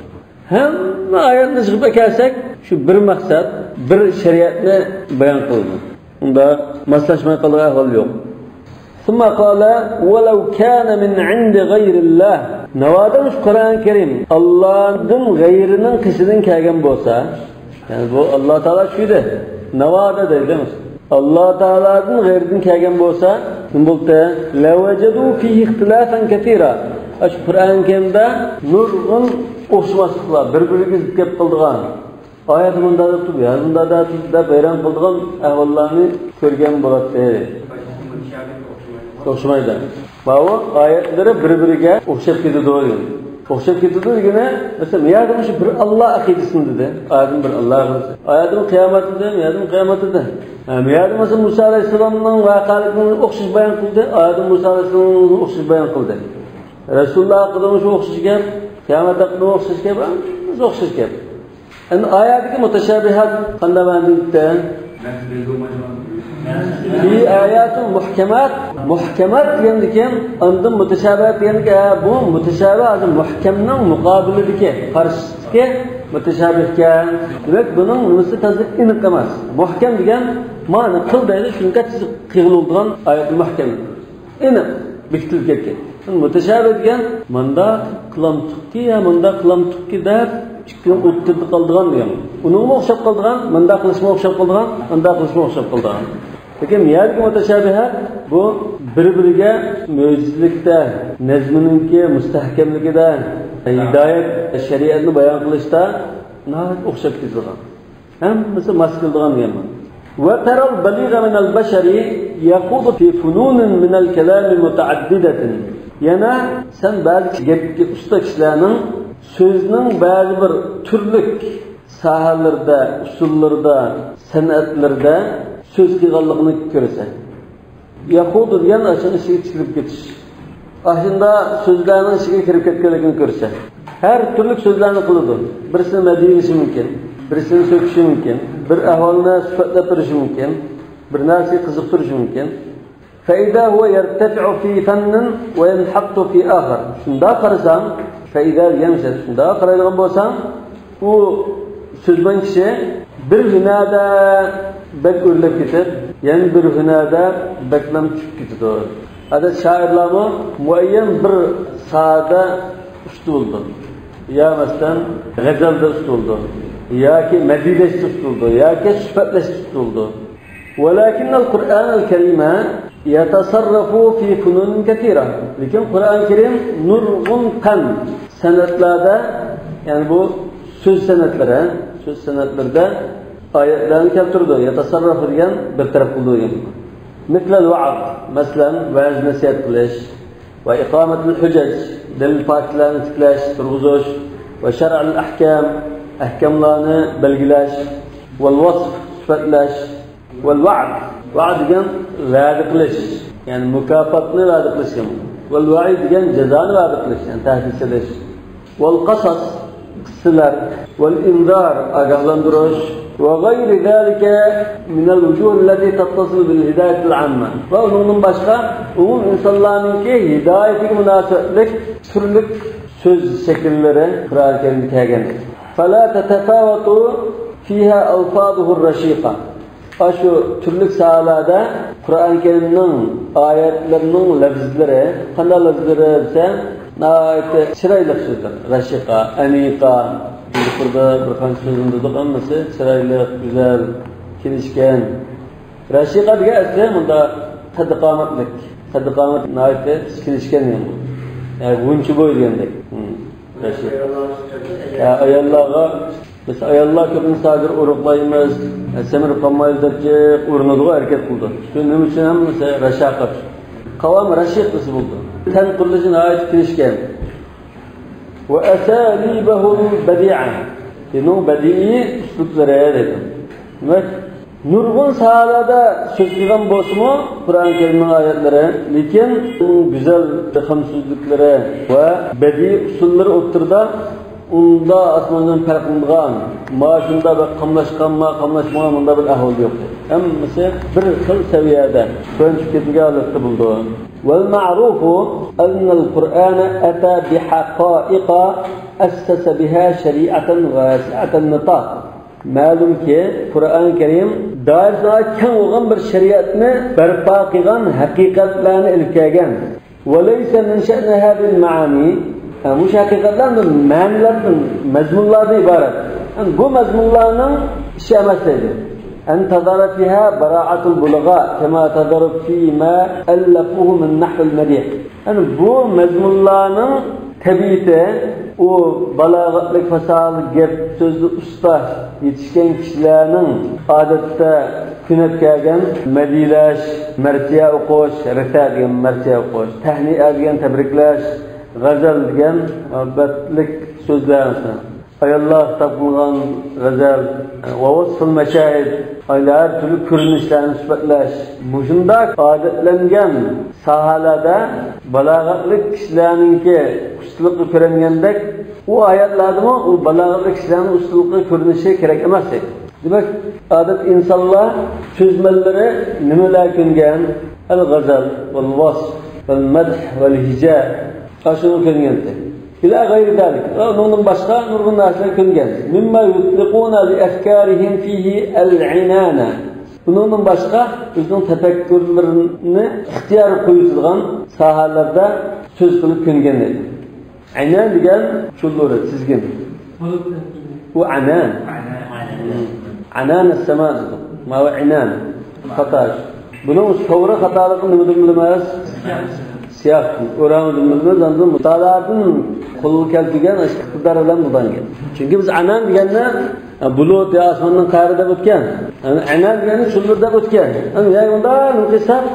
ھەممە ئايەتنى يىغىپ ئەكەلسەك، شۇ بىر مەقسەت، بىر شەرىئەتنى بايان قىلىدۇ. ئۇندا ماسلاشماي قالىدىغان ئەھۋال يوق. ثم قال، ولو كان من عند غير الله. ناۋادا مۇشۇ قۇرئان كەرىم ئاللادىن غەيرىنىڭ قېشىدىن كەلگەن بولسا، يەنى بۇ ئاللا تائالا چۈشۈردى. ناۋادا دەيدۇ. ئاللا تائالادىن غەيرىدىن كەلگەن بولسا، نېمە بولدى؟ لوجدوا فيه اختلافا كثيرا. ئاشۇ قۇرئان كەرىمدە نۇرغۇن ئوخشىماسلىقلار، بىر-بىرىگە زىت گەپ قىلىدىغان، ئايەتتە مۇنداق دەپ تۇرۇپ، يەنە مۇنداق دەپ تۇرۇپ دەپ ۋەيران قىلىدىغان ئەھۋاللارنى كۆرگەن بولاتتى. ئوخشىمايدۇ. ماۋۇ ئايەتلىرى بىر-بىرىگە ئوخشاپ كېتىدۇ دېگەن. ئوخشاپ كېتىدۇ دېگىنى، مەسىلەن، بۇ يەردە مۇشۇ بىر ئاللا ئەقىدىسىنى دېدى. ئايەتتىن بىر ئاللا ئەقىدىسى. ئايەتتىن قىيامەت دېدى، بۇ يەردىن قىيامەت دېدى. ھە، بۇ يەردە مەسىلەن مۇسا ئەلەيھىسسالامنىڭ ۋەقەلىكىنى ئوخشاش بايان قىلدى. ئايەتتىن مۇسا ئەلەيھىسسالامنى ئوخشاش بايان قىلدى. رەسۇلۇللا ھەققىدىمۇ شۇ ئوخشاش گەپ، قىيامەت ھەققىدىمۇ ئوخشاش گەپ، ھەممىسى ئوخشاش گەپ. ئەمدى ئايەتتىكى مۇتەشابىھات قانداق مەنىدە؟ في آيات محكمات. مۇھكەمات دېگەندىكىن، ئاندىن مۇتەشابىھات دېگەندىكى، ھە، بۇ مۇتەشابىھ ھازىر مۇھكەمنىڭ مۇقابىلىدىكى، قارشىسىدىكى مۇتەشابىھكەن. دېمەك، بۇنىڭ نېمىسى تازا ئېنىق ئەمەس. مۇھكەم دېگەن مانا قىل دەيدۇ، شۇنىڭغا تېز قىغىلىدىغان ئايەت مۇھكەم. ئېنىق بېكىتىلىپ كەتكەن. مۇتەشابىھ دېگەن مۇنداق قىلامتۇقكى يا مۇنداق قىلامتۇقكى دەپ ئىككىنىڭ ئوتتۇرىدا قالىدىغان دېگەن. ئۇنىڭغا ئوخشاپ قالىدىغان، مۇنداق قىلىشقا ئوخشاپ قالىدىغان، مۇنداق قىلىشقا ئوخشاپ قالىدىغان. لېكىن يەردىكى مۇتەشابىھات بۇ بىر-بىرىگە مۆجىزىلىكتە، نەزمىنىڭكى مۇستەھكەملىكىدە، ھىدايەت، شەرىئەتنى بايان قىلىشتا ناھايىتى ئوخشاپ كېتىدىغان. ھەممىسى ماس كېلىدىغان دېگەن مانا. وترى البليغ من البشر يخوض في فنون من الكلام متعددة. يەنە سەن بەزى گەپكە ئۇستا كىشىلەرنىڭ سۆزنىڭ بەزى بىر تۈرلۈك ساھەلىرىدە، ئۇسۇللىرىدا، سەنئەتلىرىدە سۆز قىلغانلىقىنى كۆرىسەن. يخوض دېگەن ئاشۇنىڭ ئىچىگە تىكىلىپ كېتىش. ئاشۇنداق سۆزلەرنىڭ ئىچىگە كىرىپ كەتكەنلىكىنى كۆرسە. ھەر تۈرلۈك سۆزلەرنى قىلىدۇ. بىرسىنى مەدھىيلىشى مۇمكىن، بىرسىنى سۆكۈشى مۇمكىن، بىر ئەھۋالنى سۈپەتلەپ بېرىشى مۇمكىن، بىر نەرسىگە قىزىقتۇرۇشى مۇمكىن. فإذا هو يرتفع في فن وينحط في آخر. شۇنداق قارىساڭ، فإذا دېگەن مىسال، شۇنداق قارايدىغان بولساڭ، ئۇ سۆزمەن كىشى بىر ھۈنەردە بەك ئۆرلەپ كېتىپ، يەنە بىر ھۈنەردە بەكلا چۈشۈپ كېتىدۇ. ئادەت شائىرلارمۇ مۇئەييەن بىر ساھەدە ئۇستا بولىدۇ. يا مەسىلەن، غەزەلدە ئۇستا بولىدۇ. ياكى مەدھىيلەشتە ئۇستا بولىدۇ. ياكى سۈپەتلەشتە ئۇستا بولىدۇ. ولكن القرآن الكريم يتصرف في فنون كثيرة. لېكىن قۇرئان كەرىم نۇرغۇن پەن، سەنئەتلەردە، يەنى بۇ سۆز سەنئەتلىرى، سۆز سەنئەتلىرىدە ئايەتلەرنى كەلتۈرىدۇ. يتصرف دېگەن بىر تەرەپ قىلىدۇ دېگەن. مثل الوعظ، مەسىلەن، ۋەز نەسىھەت قىلىش، وإقامة الحجج، دەلىل پاكىتلارنى تىكلەش، تۇرغۇزۇش، وشرع الأحكام، ئەھكاملارنى بەلگىلەش، والوصف، سۈپەتلەش، والوعد، ۋەئد دېگەن ۋەدە قىلىش، يەنى مۇكاپاتنى ۋەدە قىلىش دېگەن. والوعيد دېگەن جازانى ۋەدە قىلىش، يەنى تەھدىت سېلىش. والقصص، قىسسىلەر. والإنذار، ئاگاھلاندۇرۇش. وغير ذلك من الوجوه التي تتصل بالهداية العامة. ۋە ئۇنىڭدىن باشقا ئومۇم ئىنسانلارنىڭكى ھىدايىتىگە مۇناسىۋەتلىك تۈرلۈك سۆز شەكىللىرى قۇرئان كەرىمدە كەلگەن. فلا تتفاوت فيها ألفاظه الرشيقة. ئاشۇ تۈرلۈك ساھەلەردە قۇرئان كەرىمنىڭ ئايەتلىرىنىڭ لەپزىلىرى، قانداق لەپزىلىرى دېسە، ناھايىتى چىرايلىق سۆزلەر. رەشىقا، ئەنىقا. يۇقىرىدا بىر قانچە سۆزلىدۇق، ھەممىسى چىرايلىق، گۈزەل، كېلىشكەن. رەشىقا دېگەن ئەسلى مۇندا قەددى قامەتلىك. قەددى قامەت ناھايىتى كېلىشكەن دېگەن بۇ. يەنى غۇنچە بوي دېگەندەك. ھىم. رەشىقا. يا، ئاياللارغا، بىز ئاياللار كۆپىنچە ھازىر ئورۇقلايمىز، سەمرىپ قالمايلى دەپ جىق ئۇرۇنىدىغۇ، ھەرىكەت قىلىدۇ. شۇ نېمە ئۈچۈن ھەممىسى رەشاقەت. قاۋامى رەشىق دېسە بولىدۇ. تەن قۇرۇلۇشى ناھايىتى كېلىشكەن. وأساليبه البديعة. ئۇنىڭ بەدىئىي ئۇسلۇبلىرى دەيدۇ. دېمەك، نۇرغۇن ساھەلەردە سۆز قىلغان بولسىمۇ قۇرئان كەرىمنىڭ ئايەتلىرى، لېكىن ئۇنىڭ گۈزەل بىخەم سۆزلۈكلىرى ۋە بەدىئىي ئۇسۇللىرى ئوتتۇرىدا ئۇندا ئاسماندىن پەرقلىنىدىغان، ما شۇندا بىر قاملاشقان، ما قاملاشمىغان، مۇندا بىر ئەھۋال يوق. ھەممىسى بىر خىل سەۋىيەدە، تۆۋەن چۈشۈپ كەتمىگەن ھالەتتە بولىدۇ. والمعروف أن القرآن أتى بحقائق أسس بها شريعة واسعة النطاق. مەلۇمكى، قۇرئان كەرىم دائىرىسى كەڭ بولغان بىر شەرىئەتنى بەرپا قىلغان، ھەقىقەتلەرنى ئېلىپ كەلگەن. وليس من شأن هذه المعاني، ھە، مۇشۇ ھەقىقەتلەر مەنىلەردىن، مەزمۇنلاردىن ئىبارەت. يەنى بۇ مەزمۇنلارنىڭ ئىشى ئەمەس دەيدۇ. أن تظهر فيها براعة البلغاء كما تظهر فيما ألفوه من نحو المديح. يەنى بۇ مەزمۇنلارنىڭ تەبىئىتى، ئۇ بالاغەتلىك، پاساھەتلىك، گەپ سۆزدە ئۇستا، يېتىشكەن كىشىلەرنىڭ ئادەتتە كۆنۈپ كەلگەن مەدھىيەلەش، مەرسىيە ئوقۇش، رىسە دېگەن مەرسىيە ئوقۇش، تەھنىئە دېگەن تەبرىكلەش، غەزەل دېگەن مۇھەببەتلىك سۆزلەر، مەسىلەن، ئاياللار خىتاب قىلغان غەزەل، ۋە ۋەسفۇل مەشاھىد، ئاياللار ھەر تۈرلۈك كۆرۈنۈشلەرنى سۈپەتلەش، مۇشۇنداق ئادەتلەنگەن ساھەلەردە بالاغەتلىك كىشىلەرنىڭكى ئۇستىلىقى كۆرۈنگەندەك، ئۇ ئايەتلەردىمۇ ئۇ بالاغەتلىك كىشىلەرنىڭ ئۇستىلىقى كۆرۈنۈشى كېرەك ئەمەس. دېمەك، ئادەتتە ئىنسانلار سۆزمەنلىرى نېمىلەرگە كۆنگەن؟ ئەل غەزەل، ۋەل ۋەسف، ۋەل مەدھ، ۋەل ھىجا. ئاشۇنى كۆنگەنتى. ئىلە غەيرى زالىك. ئۇنىڭدىن باشقا نۇرغۇن نەرسىلەرگە كۆنگەن. مىمما يۇتلىقۇنا لىئەفكارىھىم فىھى ئەل ئىنانە. بۇنىڭدىن باشقا ئۆزىنىڭ تەپەككۇرلىرىنى ئىختىيار قويۇۋېتىدىغان ساھەلەردە سۆز قىلىپ كۆنگەن دەيدۇ. ئەنەن دېگەن چۆللىرى، تىزگىن. بۇ ئەنەن. ئەنەن ئەسسەما دېدۇق. ماۋۇ ئەنەن. خاتا. بۇنىڭ توغرا خاتالىقىنى نېمىدىن بىلىمىز؟ سىياقتىن. ئورامىدىن بىلىمىز. ئاندىن مۇتالىئادىن قولغا كەلتۈرگەن ئىقتىدار بىلەن بولغان گەپ. چۈنكى بىز ئەنەن دېگەندە، ھە، بۇلۇت يا ئاسماننىڭ قەھرى دەپ ئۆتكەن. ئەنەن دېگەندە چۆللىرى دەپ ئۆتكەن. يەنى ئۇنداق قىلساق،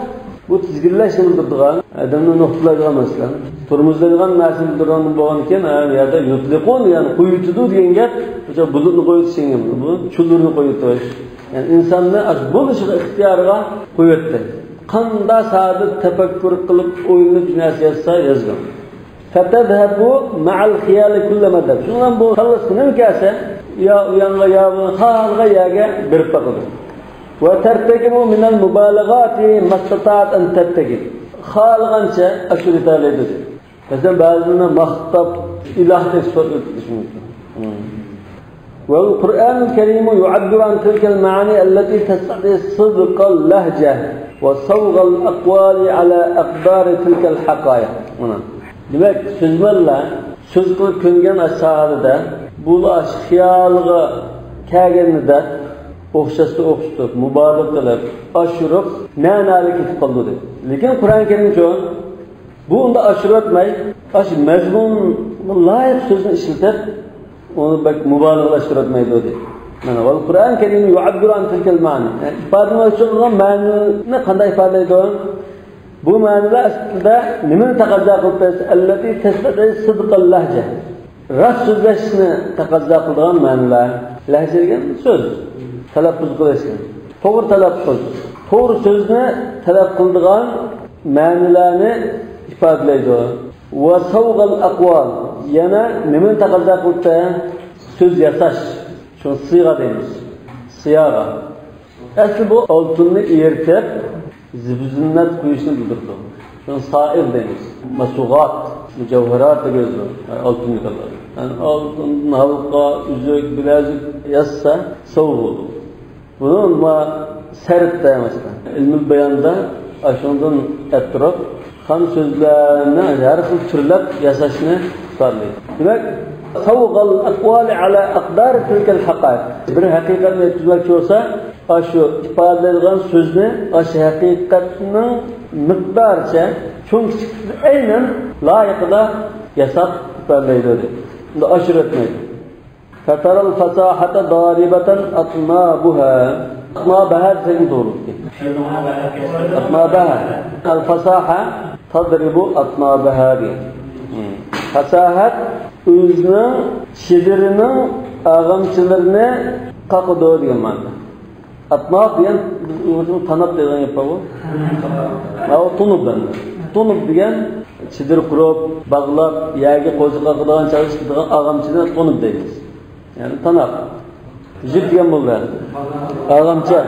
بۇ تىزگىنلەشنى بىلدۈرىدىغان، ئادەمنى نۇقتىلايدىغان مەسىلە. تورمۇزلايدىغان نەرسىنى بىلدۈرىدىغان بولغان ئىكەن، ھە، بۇ يەردە يۇتلىقۇن، يەنى قويۇۋېتىدۇ دېگەن گەپ، بۇ بۇلۇتنى قويۇۋېتىش دېگەن گەپ. بۇ چۆللىرىنى قويۇۋېتىش. يەنى ئىنساننى ئاشۇ بولۇشىغا ئىختىيارىغا قويۇۋەتتى. قانداق سادىر تەپەككۇر قىلىپ، ئويلىنىپ بىر نەرسە يازسا يازغان. فتذهب مع الخيال كلما دب. شۇنىڭ بىلەن بۇ كاللىسىغا نېمە كەلسە، يا ئۇ يانغا، يا بۇ يانغا، خالىغان يەرگە بېرىپ باقىدۇ. وترتكب من المبالغات ما استطاعت أن ترتكب. خالىغانچە ئاشۇرۇۋېتەلەيدۇ دېدى. مەسىلەن، بەزىلىرىنى ماختاپ، ئىلاھ دەپ سۈپەت ئۆتكۈزۈش مۇمكىن. والقرآن الكريم يعبر عن تلك المعاني التي تستدعي صدق اللهجة وصوغ الأقوال على أقدار تلك الحقائق. مانا. دېمەك، سۆزمەنلەر سۆز قىلىپ كۆنگەن ئاشۇ ساھەلەردە بۇلار ئاشۇ خىيالىغا كەلگەننى دەپ، ئوخشاشتىن ئوخشىتىپ، مۇبالىغە قىلىپ، ئاشۇرۇپ، مەنالىك كېتىپ قالىدۇ دەيدۇ. لېكىن قۇرئان كەرىمچۇ؟ بۇ ئۇنداق ئاشۇرۇۋەتمەي، ئاشۇ مەزمۇنغا لايىق سۆزنى ئىشلىتىپ، ئۇنى بەك مۇبالىغىلەشتۈرۈۋەتمەيدۇ دەيدۇ. مانا، والقرآن الكريم يعبر عن تلك المعاني. يەنى ئىپادىلىمەكچى بولغان مەنىنى قانداق ئىپادىلەيدۇ؟ بۇ مەنىلەر ئەسلىدە نېمىنى تەقەززا قىلىپ بەرسە، التي تستدعي صدق اللهجة. راست سۆزلەشنى تەقەززا قىلىدىغان مەنىلەر. لەھجە دېگەن سۆز. تەلەپپۇز قىلىش. توغرا تەلەپپۇز. توغرا سۆزنى تەلەپ قىلىدىغان مەنىلەرنى ئىپادىلەيدۇ. وصوغ الأقوال. يەنە نېمىنى تەقەززا قىلىدۇ؟ سۆز ياساش. شۇ سىيغە دەيمىز. سىياغە. ئەسلى بۇ ئالتۇننى ئېرىتىپ، زىبۇزىننەت قويۇشنى بىلدۈرىدۇ. شۇنى سائىغ دەيمىز. مەسۇغات، مۇجەۋھەرات دەپ يازىدۇ. ئالتۇن دېگەنلەر. يەنى ئالتۇندىن ھالقا، ئۈزۈك، بىلەزۈك ياسىسا، سوۋغا بولىدۇ. بۇنى ما سەرت دەيمىز. ئىلمىي باياندا ئاشۇندىن ئەتتۈرۈپ، تام سۆزلەرنى ھەر خىل تۈرلەپ ياساشنى ئىپادىلەيدۇ. دېمەك، ساۋغال ئەقۋالى ئەلا ئەقدارى تىلكەل ھەقائىق. بىر ھەقىقەتنى يەتكۈزمەكچى بولسا، ئاشۇ ئىپادىلەيدىغان سۆزنى ئاشۇ ھەقىقەتنىڭ مىقدارىچە، چوڭ كىچىكلىكى ئەينەن لايىقىدا ياساپ ئىپادىلەيدۇ، دەيدۇ. ئۇندا ئاشۇرۇۋەتمەيدۇ. فترى الفصاحة ضاربة أطنابها. ئەتنابەھا دېسەكمۇ توغرا بولىدۇ. ئەتنابەھا. الفصاحة تضرب أطنابها دېگەن. پاساھەت ئۆزىنىڭ چېدىرىنىڭ ئاغامچىلىرىنى قاقىدۇ دېگەن مەنىدە. ئەتناب دېگەن، بىز ئۇيغۇرچىدا تاناپ دەيدىغان گەپ بارغۇ. ماۋۇ تونۇپ ئەمدى. تونۇپ دېگەن چېدىر قۇرۇپ، باغلاپ، يەرگە قوزا قاقىدىغان چاغدا چىقىدىغان ئاغامچىنى تونۇپ دەيمىز. يەنى تاناپ. جىپ دېگەن بولدى. ئاغامچا.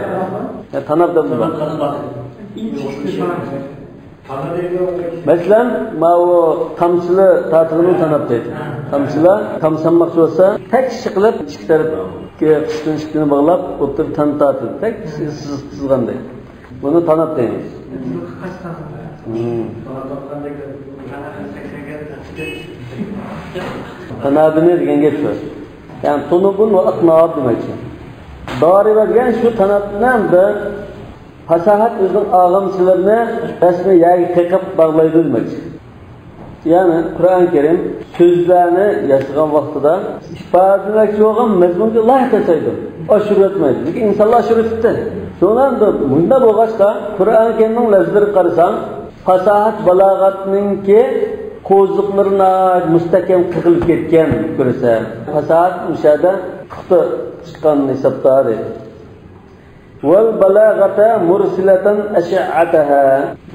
يا تاناپ دەپ بولىدۇ. مەسىلەن، ماۋۇ تامچىلار تارتىدىغىنى تاناپ دەيدۇ. تامچىلار تام سالماقچى بولسا، تەكشى قىلىپ ئىككى تەرەپكە قىشتىن ئىككىنى باغلاپ، ئوتتۇرىدا تام تارتىدۇ. تەك سىز-، سىزغاندەك. بۇنى تاناپ دەيمىز. مم. تانادىنى دېگەن گەپ شۇ. يەنى تونۇبۇن ۋە ئەتناب دېمەكچى. دارىبە دېگەن شۇ تاناپنى ھەمدە پاساھەت ئۆزىنىڭ ئاغامچىلىرىنى رەسمىي يەرگە قېقىپ باغلايدۇ دېمەكچى. يەنى قۇرئان كەرىم سۆزلەرنى ياسىغان ۋاقتىدا ئىپادىلىمەكچى بولغان مەزمۇنغا لايىق ياسايدۇ. ئاشۇرۇۋەتمەيدۇ. لېكىن ئىنسانلار ئاشۇرۇۋېتىپتۇ. شۇڭا ئەمدى مۇنداق بولغاچقا، قۇرئان كەرىمنىڭ لەپزىلىرىگە قارىساڭ، پاساھەت بالاغەتنىڭكى قوزۇقلىرى ناھايىتى مۇستەھكەم قېقىلىپ كەتكەن كۆرسە. پاساھەت مۇشۇ يەردە پۇختا چىققان ھېسابتا دەيدۇ. والبلاغة مرسلة أشعتها.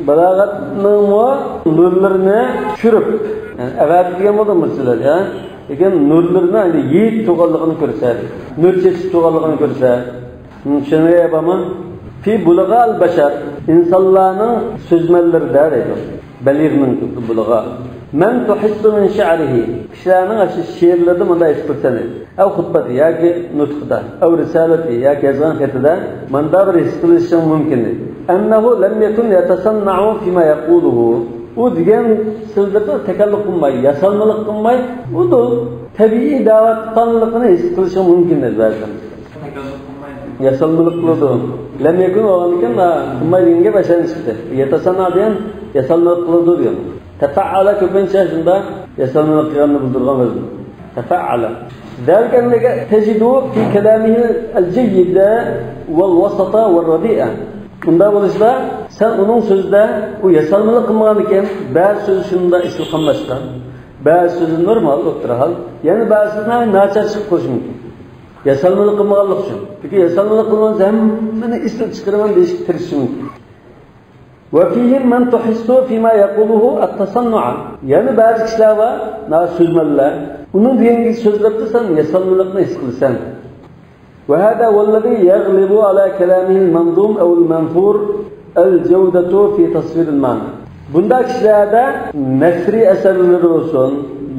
بالاغەتنىڭمۇ نۇرلىرىنى چۈشۈرۈپ، يەنى ئەۋەتىپ دېگەن بولدى مۇرسىلەت، يا. لېكىن نۇرلىرىنى ئەمدى يېيىپ تۇرغانلىقىنى كۆرسە، نۇر چېچىپ تۇرغانلىقىنى كۆرسە. چۈشەنگەن بارمۇ؟ في بلغاء البشر. ئىنسانلارنىڭ سۆزمەنلىرىدە دەيدۇ. بەلىغنىڭ بۇلغا. من تحس من شعره. كىشىلەرنىڭ ئاشۇ شېئىرلىرىدا مۇنداق ھېس قىلىسەن دەيدۇ. ئەو خۇتبەتى ياكى نۇتقىدا، ئەو رىسالىتى ياكى يازغان خېتىدە مۇنداق بىر ھېس قىلىشىڭ مۇمكىن دەيدۇ. أنه لم يكن يتصنع فيما يقوله. ئۇ دېگەن سۆزلىرىدە تەكەللۇپ قىلماي، ياسالمىلىق قىلماي، ئۇدۇل تەبىئىي دەۋاتقانلىقىنى ھېس قىلىشىڭ مۇمكىن دەيدۇ بەزىدە. ياسالمىلىق قىلىدۇ. لم يكن بولغاندىكىن، ھا، قىلماي دېگەن گەپ ئاشۇندىن چىقتى. يتسنع دېگەن ياسالمىلىق قىلىدۇ دېگەن. تفعل كۆپىنچە شۇنداق ياسالمىلىق قىلغاننى بىلدۈرىدىغان ۋەزىن. تفعل. ذلك أنك تجد في كلامه الجيد والوسط والرديء. ئۇنداق بولۇشتا سەن ئۇنىڭ سۆزىدە ئۇ ياسالمىلىق قىلمىغاندىكىن، بەزى سۆزى شۇنداق ئېسىل قاملاشقان، بەزى سۆزى نورمال، ئوتتۇرا ھال، يەنە بەزىسى ناچار چىقىپ قېلىشى مۇمكىن. ياسالمىلىق قىلمىغانلىقى ئۈچۈن. چۈنكى ياسالمىلىق قىلغانسا ھەممىنى ئېسىل چىقىرىمەن دېيىشكە تىرىشىشى مۇمكىن. وفيهم من تحس فيما يقوله التصنع. يەنە بەزى كىشىلەر بار، نا سۆزمەنلەر. ئۇنىڭ دېگەن سۆزلىرىدە سەن ياسالمىلىقنى ھېس قىلىسەن. وهذا هو الذي يغلب على كلامه المنظوم أو المنثور الجودة في تصوير المعنى. بۇنداق كىشىلەردە نەسرىي ئەسەرلىرى بولسۇن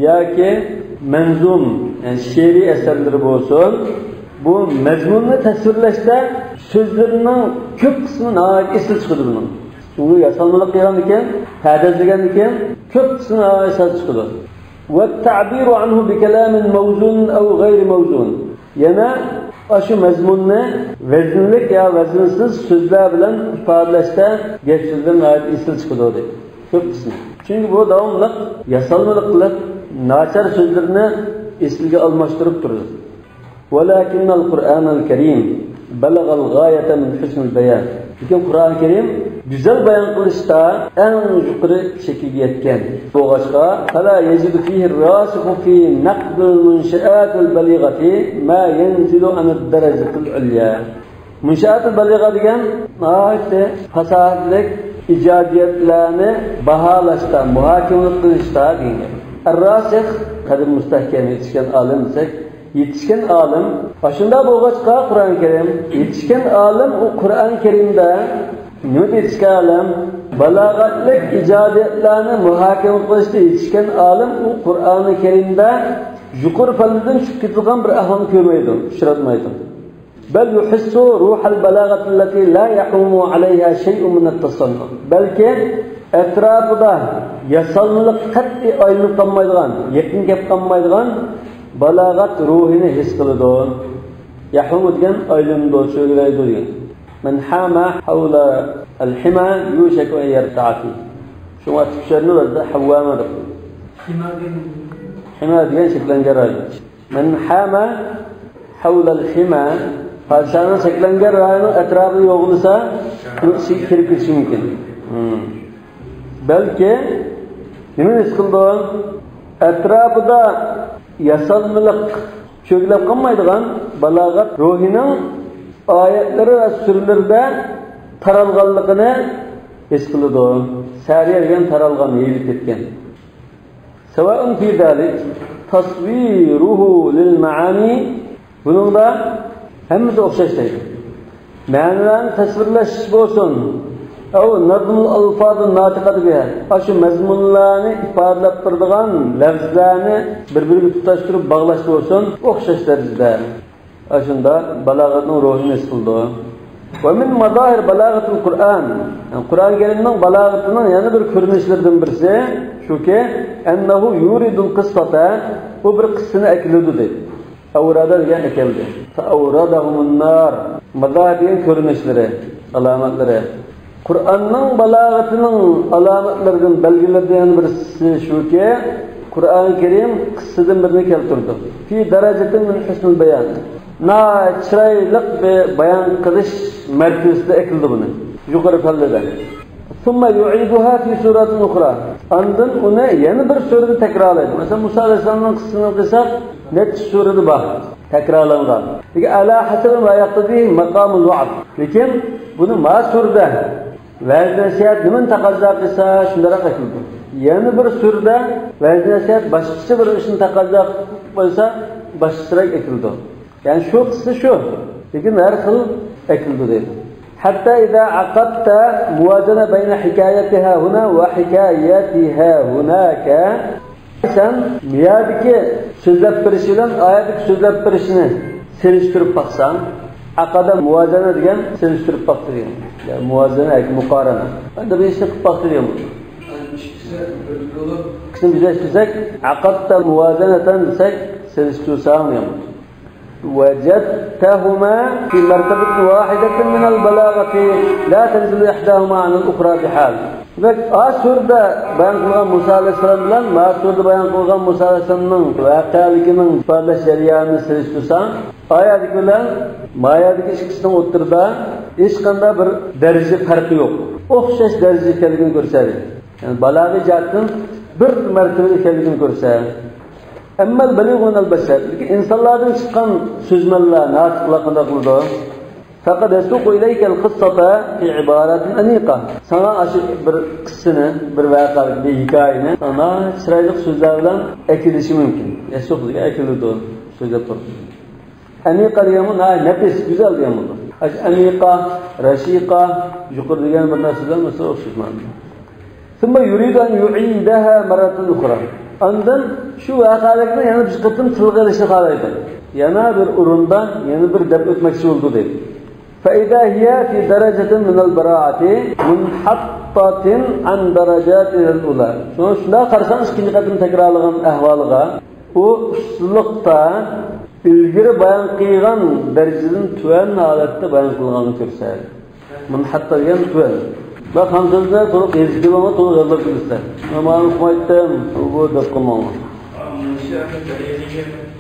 ياكى مەنزۇم، يەنى شېئىرىي ئەسەرلىرى بولسۇن، بۇ مەزمۇننى تەسۋىرلەشتە سۆزلىرىنىڭ كۆپ قىسمى ناھايىتى ئېسىل چىقىدۇ بۇنىڭ. ئۇ ياسالمىلىق قىلغاندىكىن، پەردازلىغاندىكىن كۆپ قىسمى ناھايىتى ئېسىل چىقىدۇ. والتعبير عنه بكلام موزون أو غير موزون. يەنە ئاشۇ مەزمۇننى ۋەزىنلىك يا ۋەزىنسىز سۆزلەر بىلەن ئىپادىلەشتە گەپ سۆزلەر ناھايىتى ئېسىل چىقىدۇ، دەيدۇ. كۆپ قىسمى. چۈنكى بۇ داۋاملىق ياسالمىلىق قىلىپ، ناچار سۆزلىرىنى ئېسىلگە ئالماشتۇرۇپ تۇرىدۇ. ولكن القرآن الكريم بلغ الغاية من حسن البيان. لېكىن قۇرئان كەرىم گۈزەل بايان قىلىشتا ئەڭ يۇقىرى چېكىگە يەتكەن بولغاچقا، فلا يجد فيه الراسخ في نقد المنشآت البليغة ما ينزل عن الدرجة العليا. مۇنشىئاتۇل بەلىغە دېگەن ناھايىتى پاساھەتلىك ئىجادىيەتلەرنى باھالاشتا، مۇھاكىمە قىلىشتا دېگەن گەپ. ئەر-راسىخ، قەدىمى مۇستەھكەم، يېتىشكەن ئالىم دېسەك، يېتىشكەن ئالىم. ئاشۇنداق بولغاچقا، قۇرئان كەرىم، يېتىشكەن ئالىم ئۇ قۇرئان كەرىمدە، نېمىدە يېتىشكەن ئالىم؟ بالاغەتلىك ئىجادىيەتلەرنى مۇھاكىمە قىلىشتا يېتىشكەن ئالىم ئۇ قۇرئانى كەرىمدە يۇقىرى پەللىدىن چۈشۈپ كېتىدىغان بىر ئەھۋالنى كۆرمەيدۇ، ئۇچراتمايدۇ. بل يحس روح البلاغة التي لا يحوم عليها شيء من التصنع. بەلكى ئەتراپىدا ياسالمىلىق قەتئىي ئايلىنىپ قالمايدىغان، يېقىن كەپ قالمايدىغان بالاغەت روھىنى ھېس قىلىدۇ. يەھۇمۇ دېگەن ئايلىنىدۇ، چۆگىلەيدۇ دېگەن. مەن ھامە ھەۋلە ئەل ھىما يۇشەكۇ ئەن يەرتەئە فىھ. شۇڭا تۈپسەرنى بەزىدە ھەۋۋامە دەپ قويىدۇ. ھىما دېگەن چەكلەنگەن رايون. مەن ھامە ھەۋلەل ھىما، پادىشاھنىڭ چەكلەنگەن رايونىنىڭ ئەتراپىدا يوغىنىسا، ئۇنىڭ ئىچىگە كىرىپ كېتىشى مۇمكىن. ھىم. بەلكى نېمىنى ھېس قىلىدۇ؟ ئەتراپىدا ياسالمىلىق چۆگىلەپ قالمايدىغان بالاغەت روھىنىڭ ئايەتلىرى ۋە سۈرىلىرىدە تارالغانلىقىنى ھېس قىلىدۇ. سارىيە دېگەن تارالغان، يېيىلىپ كەتكەن. سەۋائۇن فى زالىك تەسۋىرۇھۇ لىل مەئانى. بۇنىڭدا ھەممىسى ئوخشاش دەيدۇ. مەنىلەرنى تەسۋىرلەش بولسۇن، ئەۋ نەزمۇل ئەلفازىن ناتىقەتى بىھا. ئاشۇ مەزمۇنلارنى ئىپادىلەپ تۇرىدىغان لەۋزلەرنى بىر-بىرىگە تۇتاشتۇرۇپ باغلاش بولسۇن، ئوخشاش دەرىجىدە. ئاشۇنداق بالاغەتنىڭ روھىنى ھېس قىلىدۇ. ۋە مىن مازاھىر بالاغەتىل قۇرئان. يەنى قۇرئان كەرىمنىڭ بالاغىتىنىڭ يەنە بىر كۆرۈنۈشلىرىدىن بىرسى شۇكى، ئەننەھۇ يۇرىدۇل قىسسەتە، ئۇ بىر قىسسىنى ئەكېلىدۇ دەيدۇ. ئەۋرادە دېگەن ئەكەلدى. فەئەۋرەدەھۇمۇن نار. مازاھىر دېگەن كۆرۈنۈشلىرى، ئالامەتلىرى. قۇرئاننىڭ بالاغىتىنىڭ ئالامەتلىرىدىن، بەلگىلىرىدىن يەنە بىرسى شۇكى، قۇرئان كەرىم قىسسىدىن بىرنى كەلتۈرىدۇ. فى دەرەجىتىن مىن ھۇسنىل بايان. ناھايىتى چىرايلىق بىر بايان قىلىش مەرتىۋىسىدە ئەكېلىدۇ بۇنى. يۇقىرى پەللىدە. ثم يعيدها في سورة أخرى. ئاندىن ئۇنى يەنە بىر سۈرىدە تەكرارلايدۇ. مەسىلەن، مۇسا ئەلەيھىسسالامنىڭ قىسسىسىنى قىلساق، نەچچە سۈرىدە بار. تەكرارلانغان. لېكىن ئەلا ھەسەبى ما يەقتەزىھى مەقامۇل ۋەئز. لېكىن بۇنى ما سۈرىدە ۋەز نەسىھەت نېمىنى تەقەززا قىلسا، شۇنداقراق ئېكىلىدۇ. يەنە بىر سۈرىدە ۋەز نەسىھەت باشقىچە بىر ئىشنى تەقەززا قىلسا، باشقىچىراق ئېكىلىدۇ. يەنى شۇ قىسسا شۇ، لېكىن ھەر خىل ئېكىلىدۇ دەيدۇ. حتى إذا عقدت موازنة بين حكايتها هنا وحكايتها هناك. سەن مۇيەدىكى سۆزلەپ بېرىش بىلەن ئايەتتىكى سۆزلەپ بېرىشنى سېلىشتۇرۇپ باقساڭ، ئەقەدە مۇۋازەنە دېگەن سېلىشتۇرۇپ باقتى دېگەن. يا مۇۋازەنە ياكى مۇقارەنە. ئەندى بۇ ئىشنى قىلىپ باقتى دېگەن بولىدۇ. ئىككىسىنى بىرلەشتۈرسەك، ئەقەدتە مۇۋازەنەتەن دېسەك، سېلىشتۇرساڭ دېگەن بولىدۇ. وجدتهما في مرتبة واحدة من البلاغة لا تنزل إحداهما عن الأخرى بحال. دېمەك، ئا سۈرىدە بايان قىلغان مۇسا ئەلەيھىسسالام بىلەن ما سۈرىدە بايان قىلغان مۇسا ئەلەيھىسسالامنىڭ ۋەقەلىكىنىڭ ئىپادىلەش جەريانىنى سېلىشتۇرساڭ، ئا يەردىكى بىلەن ما يەردىكى ئىككىسىنىڭ ئوتتۇرىدا ھېچقانداق بىر دەرىجە پەرقى يوق. ئوخشاش دەرىجىدە ئىكەنلىكىنى كۆرسەتتى. يەنى بالاغىي جەھەتتىن بىر مەرتىۋىدە ئىكەنلىكىنى كۆرسەتتى. ئەممەل بەلىغۇ مىنەل بەشەر، لېكىن ئىنسانلاردىن چىققان سۆزمەنلەر، ناتىقلار قانداق قىلىدۇ؟ فەقەد يەسۇقۇ ئىلەيكەل قىسسەتە فى ئىباراتىن ئەنىقە. ساڭا ئاشۇ بىر قىسسىنى، بىر ۋەقەنى، بىر ھېكايىنى ساڭا چىرايلىق سۆزلەر بىلەن ئەكېلىشى مۇمكىن. يەسۇق دېگەن ئەكېلىدۇ، سۆزلەپ تۇرۇپ. ئەنىقە دېگەن بۇ ناھايىتى نەپىس، گۈزەل دېگەن بولىدۇ. ئەنىقە، رەشىقە، يۇقىرى دېگەن بىر نەرسە بىلەن مەسىلە ئوخشاش مەنىدە. ثم يريد أن يعيدها مرة أخرى. ئاندىن شۇ ۋەقەلىكنى يەنە بىر قېتىم تىلغا ئېلىشنى خالايدۇ. يەنە بىر ئورۇندا، يەنە بىر دەپ ئۆتمەكچى بولىدۇ دەيدۇ. فإذا هي في درجة من البراءة منحطة عن درجاتها الأولى. شۇڭا شۇنداق قارىساڭ، ئىككىنچى قېتىم تەكرارلىغان ئەھۋالىغا، ئۇ ئۇستىلىقتا ئىلگىرى بايان قىلغان دەرىجىدىن تۆۋەن ھالەتتە بايان قىلغانلىقىنى كۆرسەتتى. مۇنھەتتا دېگەن تۆۋەن. بەك خام سۆزلەر تولۇق يېزىپ كېلىڭلار، تولۇق يوللاپ كېلىسىلەر. مەن مانا ئوقۇمايتتىم، بۇ دەپ قىلماڭلار.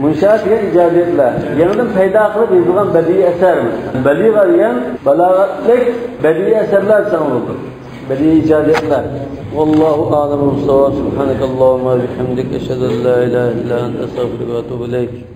مۇنشىئات دېگەن ئىجادىيەتلەر. يېڭىدىن پەيدا قىلىپ يېزىلغان بەدىئىي ئەسەر. بەلىغە دېگەن بالاغەتلىك بەدىئىي ئەسەرلەر دېسەڭ بولىدۇ. بەدىئىي ئىجادىيەتلەر. والله أعلم بالصواب. سبحانك اللهم وبحمدك، أشهد أن لا إله إلا أنت، أستغفرك وأتوب إليك.